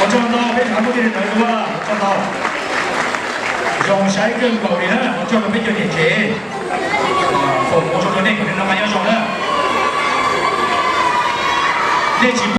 Ua tsaug ntau peb tsoom phooj ywg sawv daws, ua tsaug ntau. Zoo saib kawg nkaus li na, ua tsaug rau peb cov niam tsev. Foom ua tsaug rau nej kom nej noj qab nyob zoo na. Nej tsis